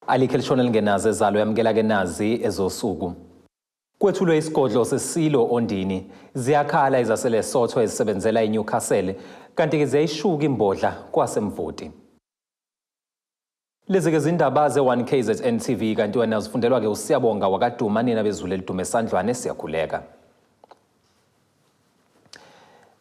Alikho elishona lingenazo ezalo, yamukela ke nazi ezosuku. Kwethulwe isigodlo seSilo Ondini. Ziyakhala ezaseLesotho ezisebenzela eNewcastle, kanti-ke ziyayishuka imbodla kwaseMvoti. Lezi ke zindaba ze-1 KZN TV, kanti wena uzifundelwa-ke uSiyabonga wakaDuma, nina bezulu elidume esandlwane, siyakhuleka.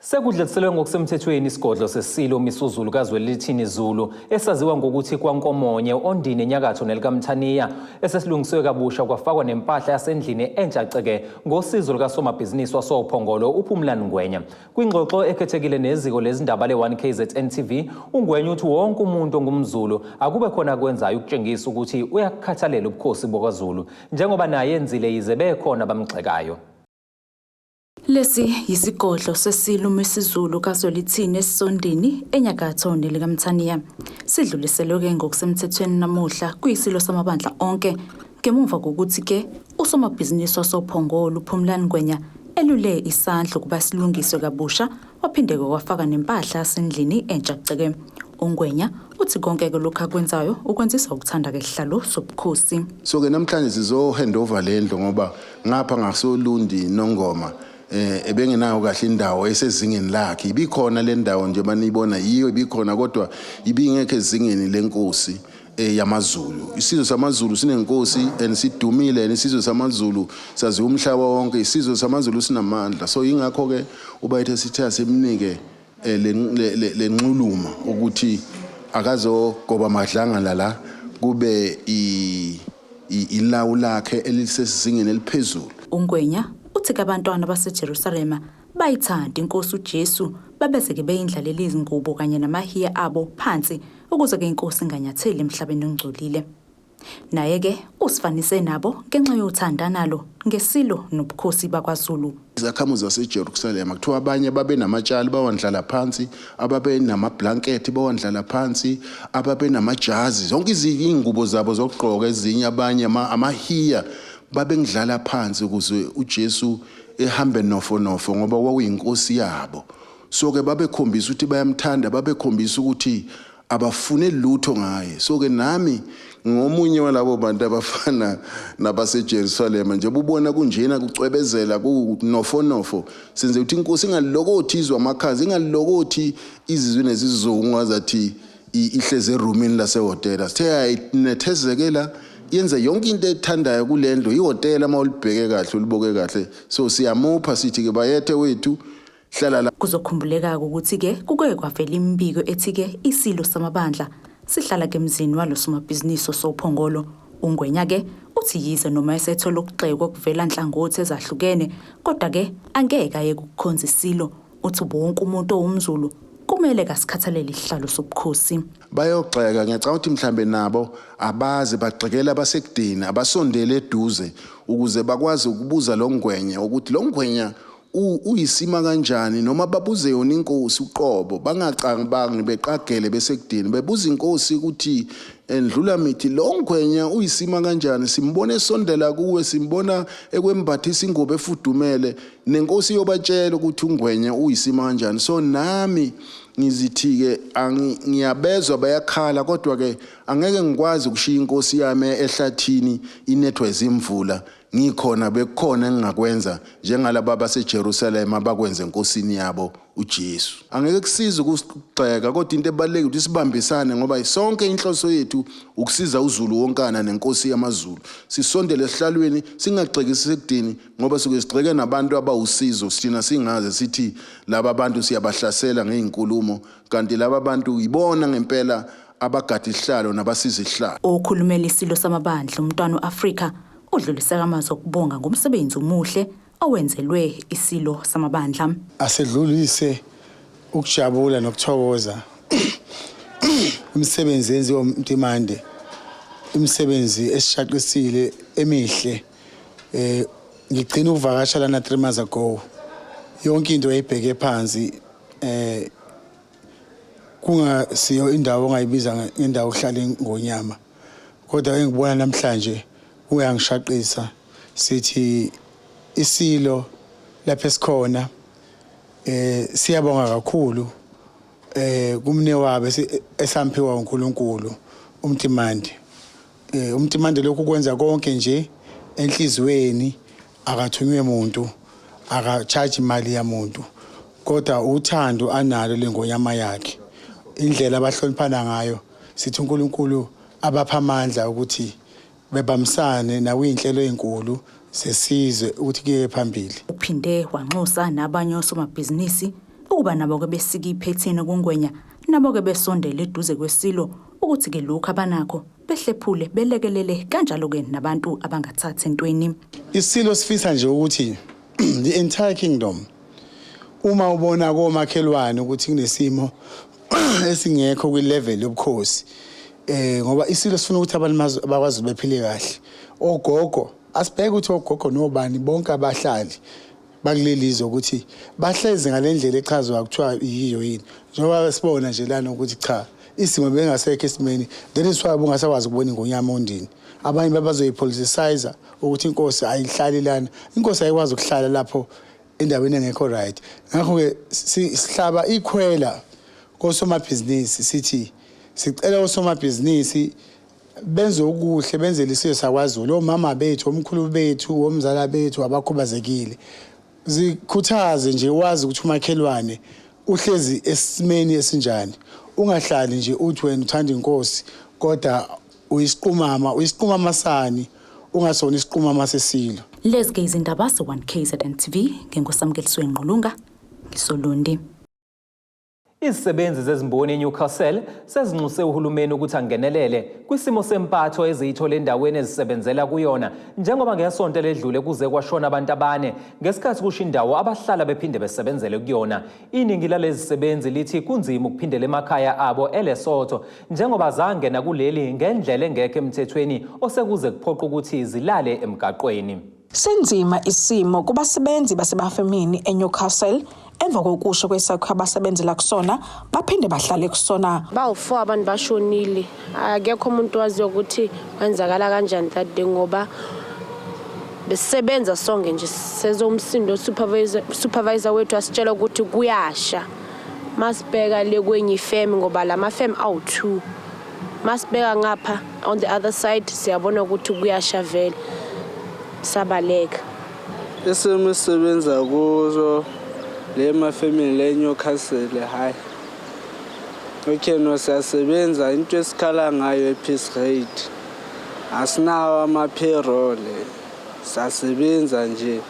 Sekudluliselwe ngokusemthethweni isigodlo seSilo uMisuzulu kaZwelithini Zulu, esaziwa ngokuthi kwaNkomonye, Ondini enyakatho nelikaMthaniya, esesilungiswe kabusha kwafakwa nempahla yasendlini entsha ceke ngosizo lukasomabhizinisi wasoPhongolo uPhumlani Ngwenya. Kwingxoxo ekhethekile neziko lezindaba le-1 KZN TV, uNgwenya uthi wonke umuntu ongumZulu akube khona akwenzayo ukutshengisa ukuthi uyakukhathalela ubukhosi bokwaZulu, njengoba naye enzile yize bekhona abamgxekayo. Lesi yisigodlo seSilo uMisuzulu kaZwelithini esiSondini enyakatho nelikaMthaniya. Sidluliselwe-ke ngokusemthethweni namuhla kuyisilo samabandla onke ngemuva kokuthi-ke usomabhizinisi wasoPhongolo uPhumlani Ngwenya elule isandla ukuba silungiswe kabusha waphinde-ke wafaka nempahla yasendlini entsha ceke. UNgwenya uthi konke-ke lokhu akwenzayo ukwenzisa ukuthanda kesihlalo sobukhosi. So ke namhlanje sizo hand over le ndlu ngoba ngapha ngasoLundi Nongoma ebengenayo kahle indawo esezingeni lakhe. Ibikhona le ndawo nje baniyibona yiyo ibikhona, kodwa ibingekho ezingeni lenkosi yamaZulu. Isizwe samaZulu sinenkosi and sidumile, and isizwe samaZulu saziwa umhlaba wonke. Isizwe samaZulu sinamandla, so ingakho ke ubayethe sithe asimnike le nxuluma ukuthi akazogoba madlangala la kube ilawu lakhe elisesizingeni eliphezulu. UNgwenya uthi kabantwana baseJerusalema bayithanda inkosi uJesu, babese-ke beyindlalela izingubo kanye namahiya abo phansi ukuze-ke inkosi inganyatheli emhlabeni ongcolile. Naye-ke usifanise nabo ngenxa yothanda nalo ngesilo nobukhosi bakwaZulu. Izakhamuzi zaseJerusalema kuthiwa abanye babe namatshali bawandlala phansi, ababe namablankethi bawandlala phansi, ababe namajazi, zonke iy'ngubo zabo zokugqoka, ezinye abanye amahiya babengidlala phansi ukuze uJesu ehambe nofo nofo ngoba kwakuyinkosi yabo. So ke babekhombisa ukuthi bayamthanda, babekhombisa ukuthi abafune lutho ngaye. So ke nami ngomunye walabo bantu abafana nabaseJerusalema nje, bubona kunjena kucwebezela kunofonofo, senze ukuthi inkosi ingalokothi izwe amakhaza, ingalokothi izizwe nesizungu ngazathi ihlezi erumini lasehhotela. Sithe ayinethezekela, yenze yonke into ethandayo kule ndlu, ihhotela uma ulibheke kahle, ulibuke kahle. So siyamupha, sithi-ke bayethe wethu, hlala la. Kuzokhumbuleka ukuthi-ke kuke kwavela imibiko ethi-ke isilo samabandla sihlala ke emzini walo somabhizinisi osoPhongolo. UNgwenya-ke uthi yize noma esethola ukugxekwa okuvela nhlangothi ezahlukene, kodwa-ke angeke ayeke ukukhonza isilo. Uthi wonke umuntu owumZulu kumele kasikhathalele isihlalo sobukhosi. Bayogxeka, ngiyacabanga ukuthi mhlambe nabo abazi, bagxekela abasekudeni, abasondele eduze ukuze bakwazi ukubuza lo Ngwenya ukuthi lo Ngwenya uyisima kanjani, noma babuze yona inkosi uqobo, bangacabangi beqagele besekudeni, bebuza inkosi ukuthi endlula mithi lo Ngwenya uyisima kanjani, simbona esondela kuwe, simbona ekwembathisa ingubo efudumele, nenkosi iyobatshela ukuthi uNgwenya uyisima kanjani. So nami ngizithi-ke ngiyabezwa bayakhala, kodwa-ke angeke ngikwazi ukushiya inkosi yami ehlathini inethwa izimvula ngikhona. Bekukhona engingakwenza njengalaba baseJerusalema bakwenze enkosini yabo uJesu. Angeke kusize ukusigxeka, kodwa into ebalulekile ukuthi sibambisane, ngoba sonke inhloso yethu ukusiza uZulu wonkana nenkosi yamaZulu. Sisondele esihlalweni, singagxeki sekudeni, ngoba suke sigxeke nabantu abawusizo. Thina singaze sithi laba bantu siyabahlasela ngey'nkulumo, kanti laba bantu yibona ngempela abagada isihlalo nabasiza isihlalo. Okhulumela isilo samabandla uMntwana u-Afrika udluliseka amazwi okubonga ngomsebenzi omuhle owenzelwe isilo samabandla. Asedlulise ukujabula nokuthokoza imisebenzi yenziwa uMntimande, imisebenzi esishaqisile emihle. Ngigcina ukuvakasha lana 3 months ago, yonke into yayibheke phansi, kungasiyo indawo ongayibiza ngendawo okuhlala ingonyama, kodwa engibona namhlanje kuyangishaqisa. Sithi isilo lapho esikhona, siyabonga kakhulu kumne wabe esamphiwa uNkulunkulu uMntimande. UMtimande lokhu kwenza konke nje enhliziyweni, akathunywe muntu, aka-charge imali yamuntu, kodwa uthando analo lengonyama yakhe, indlela abahloniphana ngayo, sithi uNkulunkulu abapha amandla ukuthi bebambisane nakuyinhlelo ezinkulu zesizwe ukuthi kuye phambili. Uphinde wanxusa nabanye osomabhizinisi ukuba nabo-ke besike iphethini kuNgwenya, nabo-ke besondele eduze kweSilo ukuthi-ke lokhu abanakho behlephule belekelele kanjalo-ke nabantu abangathathi entweni. Isilo sifisa nje ukuthi the entire kingdom, uma ubona komakhelwane ukuthi kunesimo esingekho kwi-level yobukhosi, ngoba isilo sifuna ukuthi abantu bakwazi bephile kahle, ogogo, asibheke ukuthi ogogo nobani bonke abahlali bakuleli zwe ukuthi bahlezi ngalendlela echazwa kuthiwa yiyo yini, njengoba sibona nje lana ukuthi cha, isimo bengasekho esimeni. That is why bungasakwazi ukubona ingonyama Ondini. Abanye babazoyi-politicize ukuthi inkosi ayihlali lana, inkosi ayikwazi ukuhlala lapho endaweni engekho right. Ngakho-ke sihlaba ikhwela kosomabhizinisi, sithi sicela osomabhizinisi benze okuhle, benzele isizwe sakwaZulu, omama bethu, omkhulu bethu, omzala bethu abakhubazekile. Zikhuthaze nje wazi ukuthi umakhelwane uhlezi esimeni esinjani. Ungahlali nje uthi wena uthanda inkosi kodwa uyisiqumama. Uyisiqumama sani ungasona isiqumama sesilo? Lezi ke izindaba ze-1 KZN TV, nginguSamkeliswe Ngqulunga, ngisoLundi. Izisebenzi zezimboni eNewcastle sezinxuse uhulumeni ukuthi angenelele kwisimo sempatho eziyithole endaweni ezisebenzela kuyona, njengoba ngesonto eledlule kuze kwashona abantu abane ngesikhathi kusho indawo abahlala bephinde besebenzele kuyona. Iningi lalezi zisebenzi lithi kunzima ukuphindela emakhaya abo eLesotho njengoba zangena kuleli ngendlela engekho emthethweni, osekuze kuphoqa ukuthi zilale emgaqweni. Sinzima isimo kubasebenzi basemafemini eNewcastle emva kokusho kwesakhiwo abasebenzela kusona baphinde bahlale kusona. Bawu-4 abantu bashonile, akekho umuntu waziyo ukuthi kwenzakala kanjani that day, ngoba besisebenza sonke nje. Sezomsindo supervisor wethu asitshela ukuthi kuyasha. Masibheka le kwenye ifemi, ngoba la mafemi awu-2, masibheka ngapha on the other side siyabona ukuthi kuyasha vele, sabaleka. Isimo esisebenza kuzo le mafemini le Newcastle, hayi, okay, no, siyasebenza. Into esikhala ngayo i-piece rate, asinawo ama-payroll, siyasebenza nje.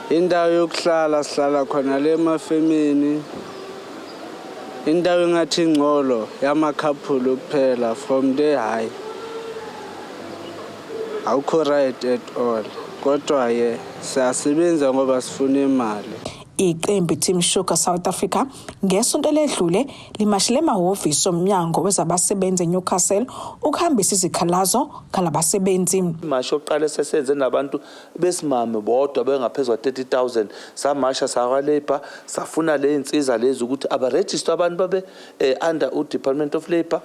Indawo yokuhlala, sihlala khona le emafemini, indawo engathi ingcolo yamakhaphulu kuphela. From there, hayi, awukho right at all, kodwa-ke siyasebenza ngoba sifuna imali. Iqembu Team Sugar South Africa ngesonto ledlule limashele emahhovisi omnyango wezabasebenzi eNewcastle ukuhambisa izikhalazo ngalabasebenzi. Imashi yokuqala sesenze nabantu besimame bodwa bengaphezu kwa-30 000, samasha sakwa-labour, safuna le y'nsiza lezi ukuthi abarejistwe abantu babe under u-Department of Labour,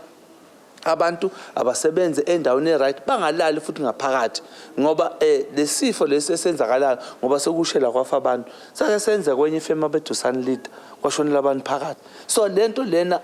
abantu abasebenze endaweni e-right, bangalali futhi ngaphakathi, ngoba lesifo lesi esenzakalayo, ngoba sekushela kwafa abantu. Sake senze kwenye ifemu abedu Leader, kwashonela abantu phakathi. So lento lena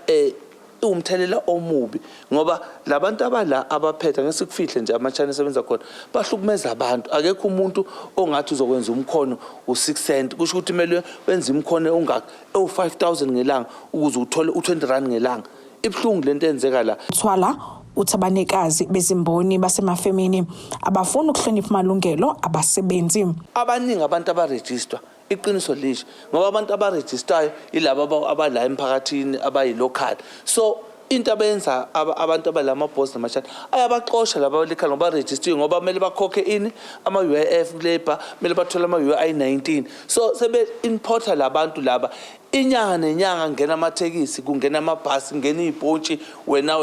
iwumthelela omubi, ngoba labantu abala abaphethe, ngesikufihle nje, amachina esebenza khona bahlukumeza abantu. Akekho umuntu ongathi uzokwenza umkhono u-6 cent, kusho ukuthi kumele wenze imkhono ongaka ewu-5000 ngelanga ukuze uthole u-20 rand ngelanga. Ibuhlungu lento eyenzeka la. Thwala uthi abanikazi bezimboni basemafemini abafuni ukuhlonipha amalungelo abasebenzi. Abaningi abantu abarejistwa, iqiniso lisho, ngoba abantu abarejistayo yilaba abala emphakathini, abayi-local. So into abenza abantu abalama-boss namashana ayabaxosha laba abalikhaya ngoba barejistiwe, ngoba kumele bakhokhe ini, ama-UIF labour, kumele bathole ama-UI 19. So sebe-importa labantu laba inyanga nenyanga, kungena amathekisi, kungena amabhasi, kungena iy'pontshi, wena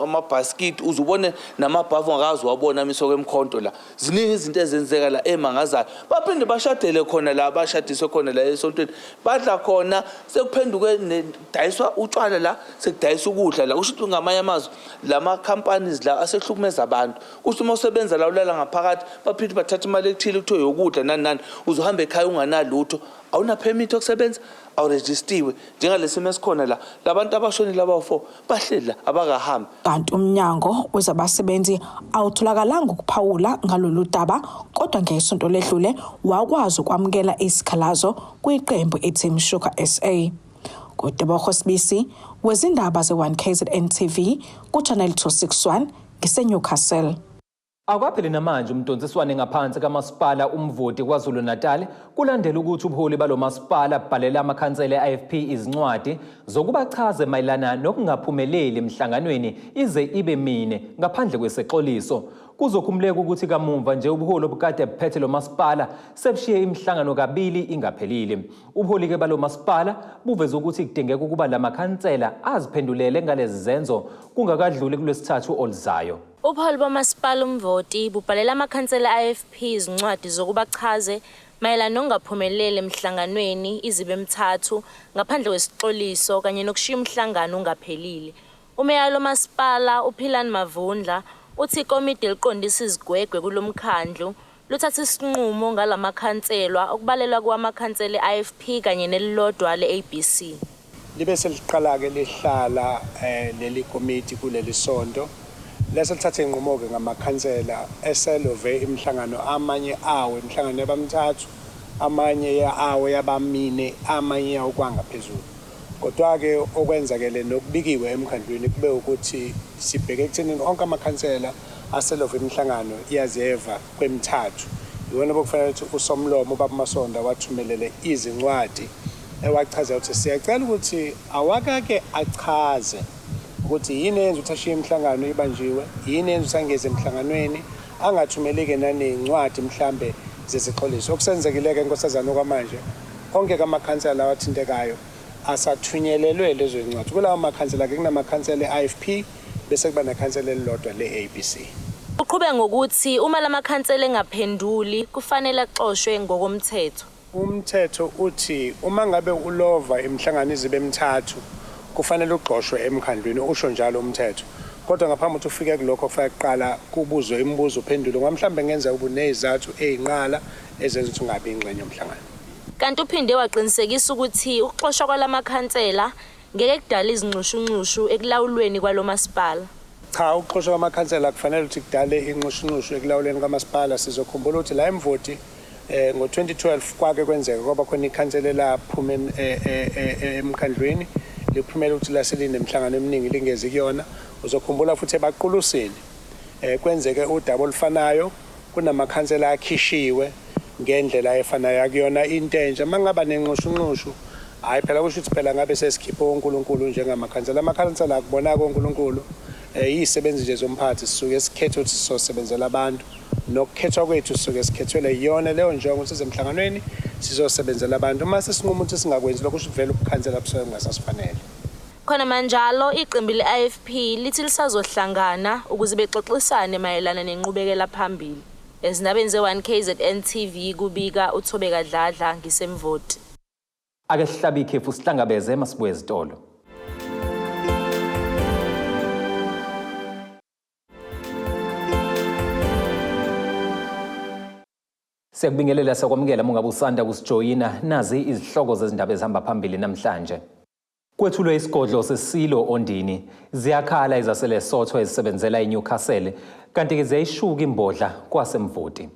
amabhasikiti, uze ubone namabhavu ongakaze wabona amiswe kwemkhonto la. Ziningi izinto ezenzeka la emangazayo. Baphinde bashadele khona la, bashadiswe khona la esontweni, badla khona, sekuphenduke dayiswa utshwala la, sekudayiswa ukudla la. Kusho ukuthi ngamanye amazwi lama companies la asehlukumeza abantu. Kusho uma usebenza la ulala ngaphakathi, baphinde bathatha imali ethile kuthiwe yokudla nani nani, uzohamba ekhaya unganalutho. Awuna permit yokusebenza, awurejistiwe. Njengalesimo esikhona la, labantu abashonile abawu-4 bahleli la, abakahambi. Kanti umnyango wezabasebenzi awutholakalanga ukuphawula ngalolu daba, kodwa ngesonto ledlule wakwazi ukwamukela isikhalazo kwiqembu iTeam Sugar SA. Ngutebogo Sibisi wezindaba ze-1KZN TV ku-Channel 261 ngiseNewcastle. Akwapheli namanje umdonsiswane ngaphansi kamasipala uMvoti KwaZulu-Natal kulandela ukuthi ubuholi balo masipala bubhalela amakhansela e-IFP izincwadi zokubachaze mayelana nokungaphumeleli emhlanganweni ize ibe mine ngaphandle kwesexoliso. Kuzokhumuleka ukuthi kamumva nje ubuholi obukade buphethe lo masipala sebushiye imihlangano kabili ingaphelile. Ubuholi-ke balo masipala buveze ukuthi kudingeka ukuba la makhansela aziphendulele ngalezi zenzo kungakadluli kulwesithathu oluzayo. Ubuholi boMasipala uMvoti bubhalela amakhansela e-IFP izincwadi zokuba achaze mayelana nokungaphumeleli emhlanganweni izibe emithathu ngaphandle kwesixoliso kanye nokushiya umhlangano ungaphelile. Umeya walo masipala uPhilani Mavundla uthi ikomidi eliqondisa izigwegwe kulo mkhandlu luthathe isinqumo ngalamakhanselwa okubalelwa kuwamakhansela e-IFP kanye nelilodwa le-ABC. Libe seliqala-ke lihlala leli komiti kuleli sonto, lese lithathe inqumo-ke ngamakhansela eselove imihlangano, amanye awo imihlangano yabamithathu, amanye awo yabamine, amanye yawo kwangaphezulu. Kodwa-ke okwenzakele nokubikiwe emkhandlwini kube ukuthi sibheke ekuthenini onke amakhansela aselove imihlangano iyazeva kwemithathu iwona bokufanele ukuthi usomlomo ubaba Masondo wathumelele izincwadi ewachaza ukuthi siyacela ukuthi awakake achaze ukuthi yini eyenza ukuthi ashiye imihlangano ibanjiwe, yini eyenza ukuthi angeze emhlanganweni, angathumelike nanezincwadi mhlambe zezixoliso. Okusenzekile-ke nkosazana okwamanje, onke-ke amakhansela awathintekayo asathunyelelwe lezo zincwadi. Kulawo makhansela-ke kunamakhansela e-IFP bese kuba nekhansela elilodwa le-ABC. Uqhube ngokuthi uma lamakhansela engaphenduli kufanele axoshwe ngokomthetho. Umthetho uthi uma ngabe ulova imihlangano izibe emithathu kufanele ugxoshwe emkhandlwini, usho njalo umthetho. Kodwa ngaphambi ukuthi ufike kulokho kufanele kuqala kubuzwe imibuzo uphendule, ngoba mhlawumbe kungenzeka ube unezizathu ey'nqala ezenza ukuthi ungabi ingxenye yomhlangano. Kanti uphinde waqinisekisa ukuthi ukuxoshwa kwalamakhansela ngeke kudale izinxushunxushu ekulawulweni kwalo masipala. Cha, ukuxoshwa kwamakhansela kufanele ukuthi kudale inxushunxushu ekulawulweni kwamasipala. Sizokhumbula ukuthi la eMvoti ngo-2012 kwake kwenzeka kwaba khona ikhansela elaphuma emkhandlwini liphumela ukuthi laselinemhlangano eminingi lingezi kuyona. Uzokhumbula futhi ebaqulusini kwenzeke udaba olufanayo, kunamakhansela akhishiwe ngendlela efanayo. Akuyona into entsha. Uma ngaba nenxushunxushu, hhayi phela kusho ukuthi phela ngabe sesikhiphe onkulunkulu njengamakhansela. Amakhansela akubonaka onkulunkulu, iy'sebenzi nje zomphathi, sisuke sikhethe ukuthi sizosebenzela abantu. Nokukhethwa kwethu sisuke sikhethwele yona leyo njongo, ukuthi emhlanganweni sizosebenzela abantu. Uma sesinquma ukuthi singakwenzi lokho, kusho vele ubukhansela busuke bungasasifanele. Khona manjalo iqembu le-IFP lithi lisazohlangana ukuze bexoxisane mayelana nenqubekela phambili. Ezindabeni ze-1KZN TV kubika uThobeka Dladla ngiseMvoti. Ake sihlabe ikhefu sihlangabeze masibuye ezitolo. Siyakubingelela siyakwamukela mungabe usanda kusijoyina, nazi izihloko zezindaba ezihamba phambili namhlanje. Kwethulwe isigodlo sesilo Ondini, ziyakhala ezaseLesotho ezisebenzela eNewcastle, kanti-ke ziyayishuka imbodla kwaseMvoti.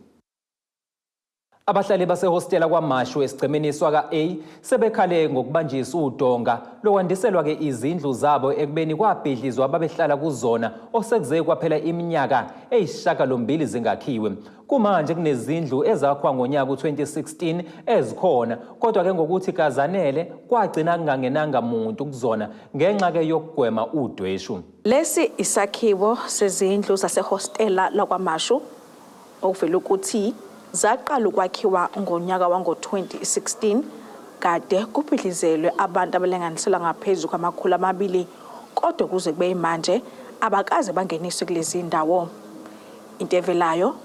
Abahlali basehostela kwaMashu esigcemeni swaka-A sebekhale ngokubanjiswa udonga lokwandiselwa-ke izindlu zabo ekubeni kwabhidlizwa ababehlala kuzona osekuze kwaphela iminyaka eyisishiyagalombili zingakhiwe. Kumanje kunezindlu ezakhwa ngonyaka u-2016 ezikhona, kodwa-ke ngokuthi kazanele kwagcina kungangenanga muntu kuzona ngenxa-ke yokugwema udweshu. Lesi isakhiwo sezindlu zasehostela lakwaMashu okuvela ukuthi zaqala ukwakhiwa ngonyaka wango-2016, kade kubhidlizelwe abantu abalinganiselwa ngaphezu kwama-200, kodwa kuze kube manje abakaze bangeniswe kulezi ndawo. Into evelayo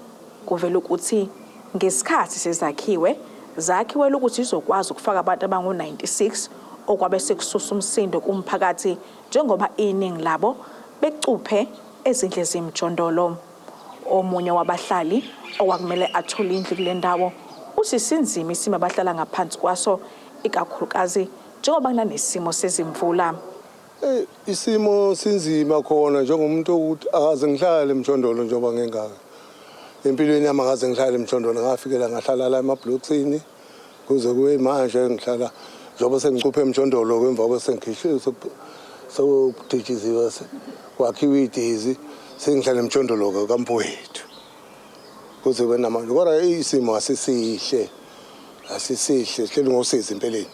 kuvela ukuthi ngesikhathi sezakhiwe zakhiwele ukuthi izokwazi ukufaka abantu abangu-96, okwabe sekususa umsindo kumphakathi njengoba iningi labo becuphe ezindle zemjondolo. Omunye wabahlali okwakumele athole indlu kule ndawo Uthi sinzima isimo abahlala ngaphansi kwaso, ikakhulukazi njengoba kunanesimo sezimvula. Isimo sinzima khona njengomuntu ukuthi akaze ngihlale emjondolo njengoba ngingaka. Empilweni yami akaze ngihlale emjondolo, ngafikela ngahlala la emabloksini kuze kube manje ngihlala njengoba sengicuphe emjondolo emva kwesengikhishiwe sokuditshiziwe kwakhiwa idezi sengihlala emjondolo kamfowethu kuze kube namanje, kodwa isimo asisihle, asisihle, sihleli ngosizi empeleni.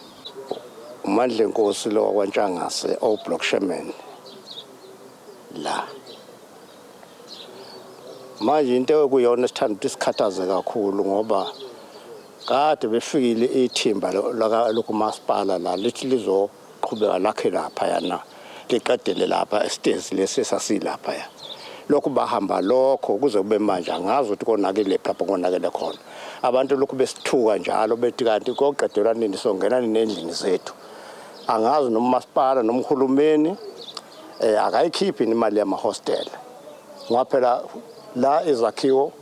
uMandlenkosi lo wakwaNtshangase, o-block chairman la. Manje into ekuyona esithanda ukuthi sikhathaze kakhulu, ngoba kade befikile ithimba lokumasipala la, lithi lizoqhubeka lakhe laphayana, liqedele lapha esitezi lesi esasilaphaya. Lokhu bahamba lokho kuze kube manje angazi ukuthi konakele lapho konakele khona. Abantu lokhu besithuka njalo bethi kanti koqedelwa nini, songena nini endlini zethu. Angazi noma umasipala noma uhulumeni akayikhiphi imali yamahostela, ngoba phela la izakhiwo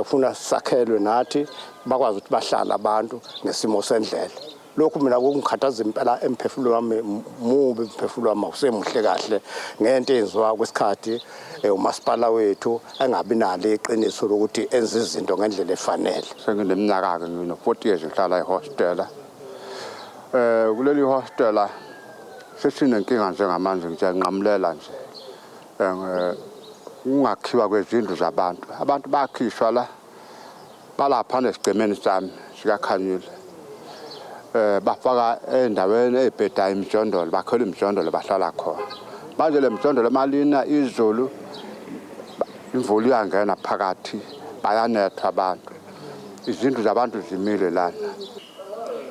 ufuna sakhelwe nathi bakwazi ukuthi bahlale abantu ngesimo sendlela. Lokhu mina kungikhathaza impela emphefumulo wami, mubi umphefumulo wami, awusemuhle kahle ngento eyenziwa kwesikhathi umasipala wethu engabi nalo iqiniso lokuthi enze izinto ngendlela efanele. Sengineminyaka-ke, ngino-40 years ngihlala ehostela. Kuleli hostela sesinenkinga njengamanje, ngiyanqamulela nje kungakhiwa kwezindlu zabantu. Abantu bakhishwa la, balapha nesigcemeni sami sikaKhanyile, bafaka endaweni ey'bhedayo imijondolo, bakhela imijondolo, bahlala khona. Manje le mijondolo malina izulu, imvula iyangena phakathi, bayanethwa abantu, izindlu zabantu zimile lana.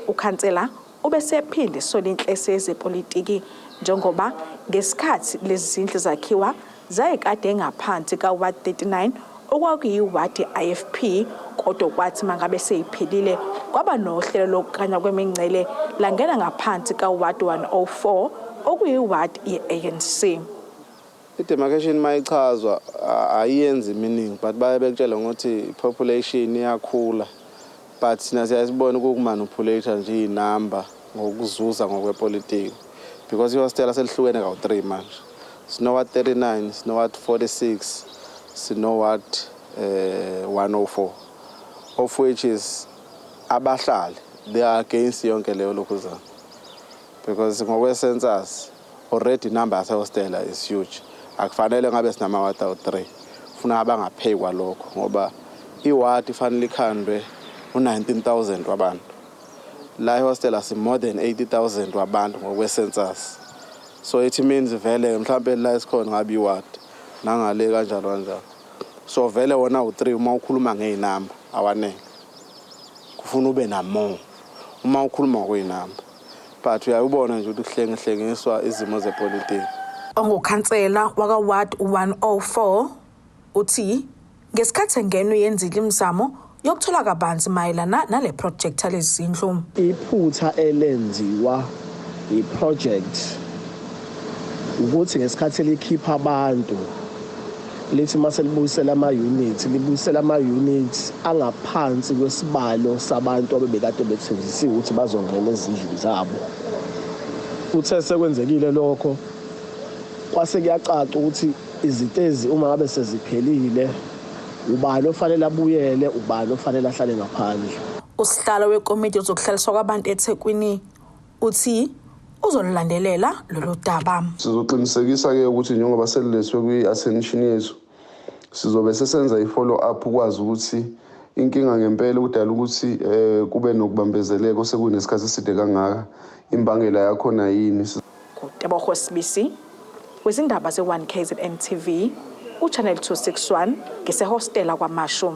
Ukhansela ubesephinde esola inhlese yezepolitiki, njengoba ngesikhathi lezi zindlu zakhiwa zayekade ngaphansi ka-Ward 39, okwakuyiwadi ye-IFP, kodwa kwathi mangabe seyiphelile kwaba nohlelo lokuklanywa kwemingcele, langena ngaphansi ka-Ward 104, okuyiwadi ye-ANC. I-demarcation mayichazwa ayiyenzi meaning, but baye bekutshela ngokuthi population iyakhula, but thina siyasibona ukukumanipulate nje iy'namba ngokuzuza ngokwepolitiki, because ihostela selihlukene kawu-3 manje. Sino-ward 39, sino-ward 46, sino-ward 104, of which is abahlali they are against yonke leyo lokhuzana, because ngokwe-census already number yasehostela is huge. Akufanele ngabe sinama-ward awu-3, funa abangapheyi kwalokho, ngoba iwadi ifanele ikhandwe u-19,000 wabantu. La ehostela si more than 80,000 wabantu ngokwe-census, so it means vele mhlawumbe la esikhona ngabe iwadi nangale kanjalo kanjalo. So vele wona u-3 uma ukhuluma ngey'namba awanele, kufuna ube na-more uma ukhuluma ngokwey'namba, but uyayubona nje ukuthi kuhlengihlengiswa izimo zepolitiki. Ongukhansela waka-Ward 104 uthi ngesikhathi engena uyenzile imizamo yokuthola kabanzi mayelana nale project yalezi zindlu. Iphutha elenziwa i-project ukuthi ngesikhathi likhipha abantu, lithi mase libuyisela ama-units, libuyisela ama-units angaphansi kwesibalo sabantu abebekade bethenjisiwe ukuthi bazongena ezindlini zabo. Kuthe sekwenzekile lokho, kwase kuyacaca ukuthi izitezi uma ngabe seziphelile, ubani ofanele abuyele, ubani ofanele ahlale ngaphandle. Usihlalo wekomiti yokuhlaliswa kwabantu eThekwini uthi uzolulandelela lolu daba. Sizoqinisekisa-ke ukuthi njengoba selilethwe kwi-attention yethu, sizobe sesenza i-follow up ukwazi ukuthi inkinga ngempela okudala ukuthi kube nokubambezeleka osekunesikhathi eside kangaka, imbangela yakhona yini. Tebogo Sibisi wezindaba ze-1 KZN TV, uChannel 261, ngisehostela KwaMashu.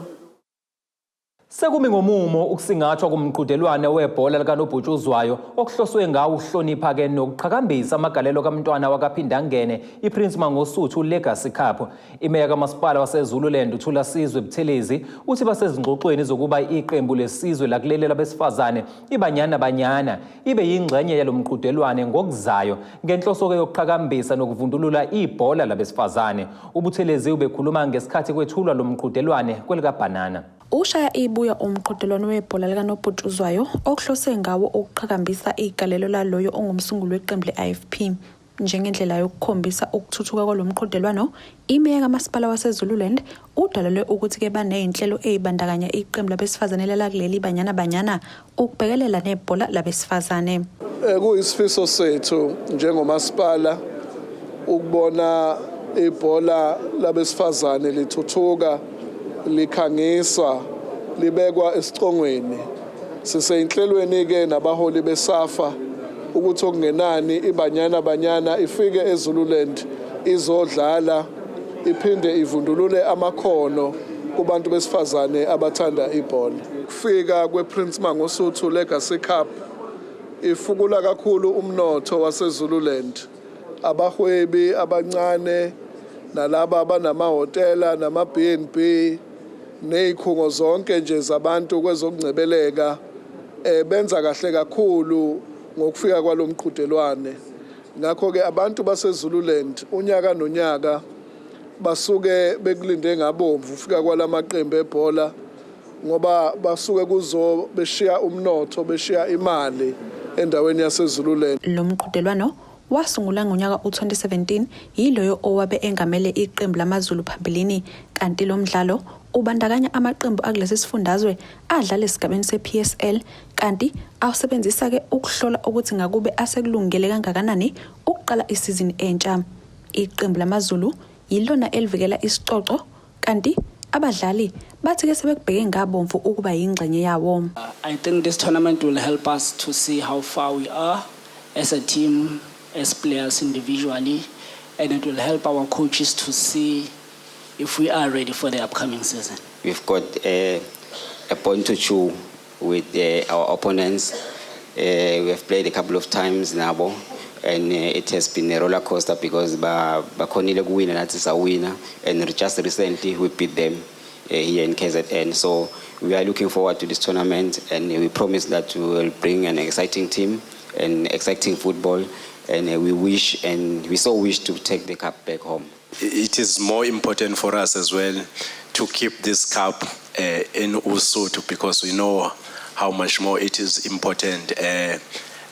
Sekumi ngomumo ukusingathwa kumqhudelwano webhola likanobhutshuzwayo okuhloswe ngawo ukuhlonipha-ke nokuqhakambisa amagalelo kamntwana wakaPhindangene iPrince Mangosuthu Legacy Cup. Imeya kamasipala waseZululand uThulasizwe Buthelezi uthi basezingxoxweni zokuba iqembu lesizwe lakuleli labesifazane iBanyana Banyana ibe yingxenye yalo mqhudelwane ngokuzayo, ngenhloso-ke yokuqhakambisa nokuvundulula ibhola labesifazane. UButhelezi ubekhuluma ngesikhathi kwethulwa lo mqhudelwane kwelikabhanana. Ushaya ibuya umqhudelwano webhola likanobhutshuzwayo okuhlose ngawo ukuqhakambisa igalelo laloyo ongumsunguli weqembu le-IFP. Njengendlela yokukhombisa ukuthuthuka kwalo mqhudelwano, imeya kamasipala waseZululand udalule ukuthi-ke baney'nhlelo ey'bandakanya iqembu labesifazane lalakuleli iBanyana Banyana ukubhekelela nebhola labesifazane. Kuyisifiso sethu njengomasipala ukubona ibhola labesifazane lithuthuka likhangiswa libekwa esicongweni. Siseyinhlelweni-ke nabaholi beSAFA ukuthi okungenani iBanyana Banyana ifike eZululand izodlala iphinde ivundulule amakhono kubantu besifazane abathanda ibhola. Kufika kwePrince Mangosuthu Legacy Cup ifukula kakhulu umnotho waseZululand. Abahwebi abancane nalaba abanamahhotela nama-B&B nezikhungo zonke nje zabantu kwezokungcebeleka benza kahle kakhulu ngokufika kwalomqhudelwane. Ngakho-ke abantu baseZululand unyaka nonyaka basuke bekulinde ngabomvu ufika kwalamaqembu ebhola ngoba basuke kuzo beshiya umnotho beshiya imali endaweni yaseZululand. Lo mqhudelwano wasungulwa ngonyaka u-2017 yiloyo owabe engamele iqembu lamaZulu phambilini, kanti lo mdlalo ubandakanya amaqembu akulesi sifundazwe adlala esigabeni se-PSL, kanti awusebenzisa-ke ukuhlola ukuthi ngakube asekulungele kangakanani ukuqala isizini entsha. Iqembu lamaZulu yilona elivikela isicoco, kanti abadlali bathi-ke sebekubheke ngabomvu ukuba yingxenye yawo. I think this tournament will help us to see how far we are as a team, as players individually, and it will help our coaches to see if we are ready for the upcoming season. We've got a point to chew with our opponents. We have played a couple of times now, and it has been a roller coaster because bakhonile kuwina nathi sawina, and just recently we beat them here in KZN. So we are looking forward to this tournament, and we promise that we will bring an exciting team and exciting football, and we wish and we so wish to take the cup back home. It is more important for us as well to keep this cup in Usuthu because we know how much more it is important.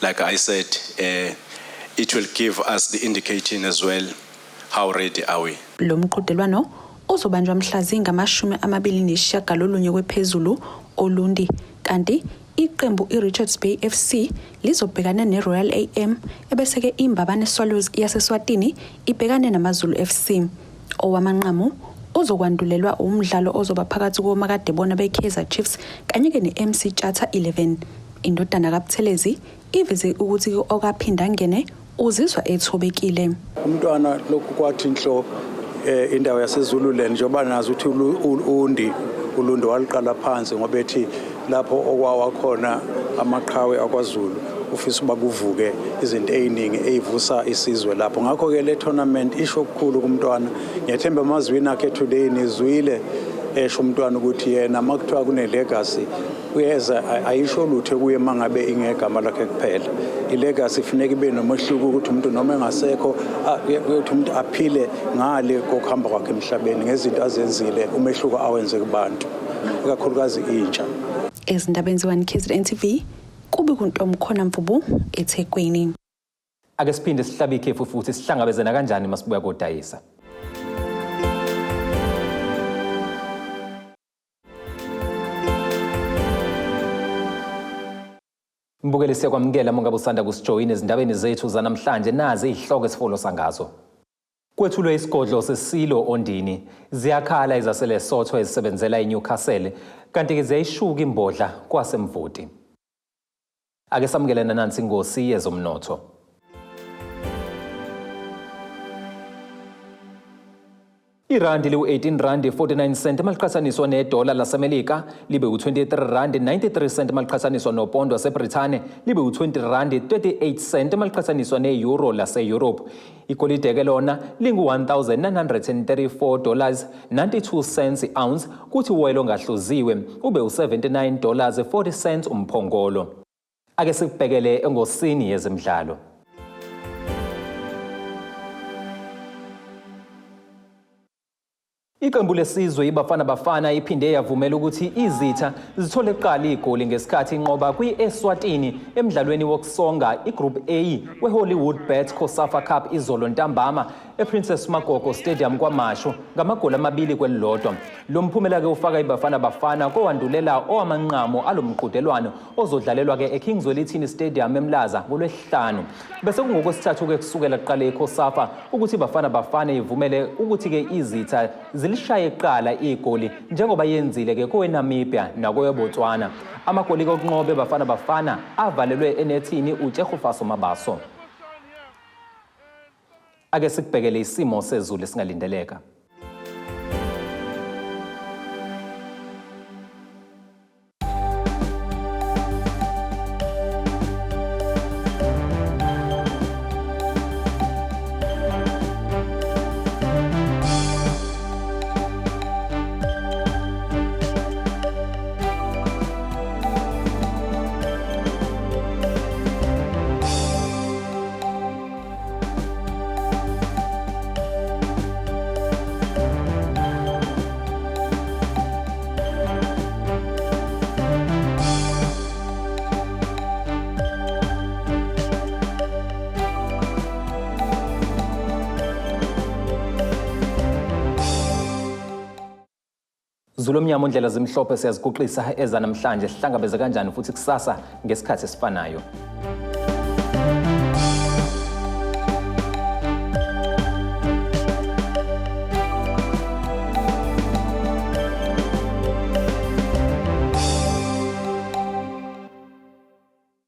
Like I said, it will give us the indication as well how ready are we. Lo mqhudelwano uzobanjwa mhla zingama-29 kwephezulu Olundi, kanti iqembu i-Richards Bay FC lizobhekana ne-Royal AM, ebese-ke iMbabane Swallows yaseSwatini ibhekane namaZulu FC. Owamanqamu uzokwandulelwa umdlalo ozoba phakathi komakadebona be-Kaizer Chiefs kanye-ke ne-MC Tshatha 11. Indodana kaButhelezi iveze ukuthi okaphinda ngene uzizwa ethobekile. Umntwana lokhu kwathi nhlo indawo yaseZululand, njengoba nazi ukuthi uNdi uLundi waluqala phansi ngoba ethi lapho okwawa khona amaqhawe akwaZulu ufisa uba kuvuke izinto ey'ningi ey'vusa isizwe lapho. Ngakho-ke le tournament isho okukhulu kumntwana. Ngiyathemba emazwini akhe today nizwile esho umntwana ukuthi yena uma kuthiwa kune-legacy uyeza ayisho lutho kuye uma ngabe ingegama lakhe kuphela. I-legacy ifuneka ibe nomehluko ukuthi umuntu noma engasekho kuyothi umuntu aphile ngale kokuhamba kwakhe emhlabeni ngezinto azenzile, umehluko awenze kubantu, ikakhulukazi intsha. Ezindabeni ze-1 KZN TV, kube kuntomkhona Mvubu eThekwini. Ake siphinde sihlabe ikhefu futhi sihlangabezana kanjani masibuya kodayisa. Mbukeli, siyakwamukela mongabe usanda kusijoyina ezindabeni zethu zanamhlanje. Nazi izihloko esifolosa ngazo. Kwethulwe isigodlo sesilo Ondini. Ziyakhala ezaseLesotho ezisebenzela eNewcastle, kanti-ke ziyayishuka imbodla kwaseMvoti. Ake samukele nanansi ingosi yezomnotho. Irandi liwu-18 rand 49 cent maliqhathaniswa nedola laseMelika, libe u-23 rand 93 cent maliqhathaniswa nopondo waseBrithani, libe u-20 rand 38 cent maliqhathaniswa ne-euro lase-Europe. Igolide-ke lona lingu-1934 dollars 92 cents i-ounce, kuthi uwoyela ongahluziwe ube u-79 dollars 40 cents umphongolo. Ake sikubhekele engosini yezemidlalo. Iqembu lesizwe iBafana Bafana iphinde yavumela ukuthi izitha zithole kuqala igoli ngesikhathi inqoba kwi-Eswatini emdlalweni wokusonga iGroup A weHollywoodbets COSAFA Cup izolo ntambama ePrincess Magogo Stadium KwaMashu ngamagoli 2-1. Lo mphumela-ke ufaka iBafana Bafana kowandulela owamanqamu alo mqhudelwano ozodlalelwa-ke eKing Zwelithini Stadium eMlaza ngoLwesihlanu. Bese kungokwesithathu-ke kusukela kuqale iCOSAFA ukuthi iBafana Bafana ivumele ukuthi-ke izitha zilishaye kuqala igoli njengoba yenzile-ke koweNamibia nakoweBotswana. Amagoli kokunqoba eBafana Bafana avalelwe enethini uTshegofatso Mabaso. Ake sikubhekele isimo sezulu esingalindeleka. Zulu omnyama ondlela zimhlophe, siyaziguqisa ezanamhlanje. Sihlangabeze kanjani futhi kusasa ngesikhathi esifanayo.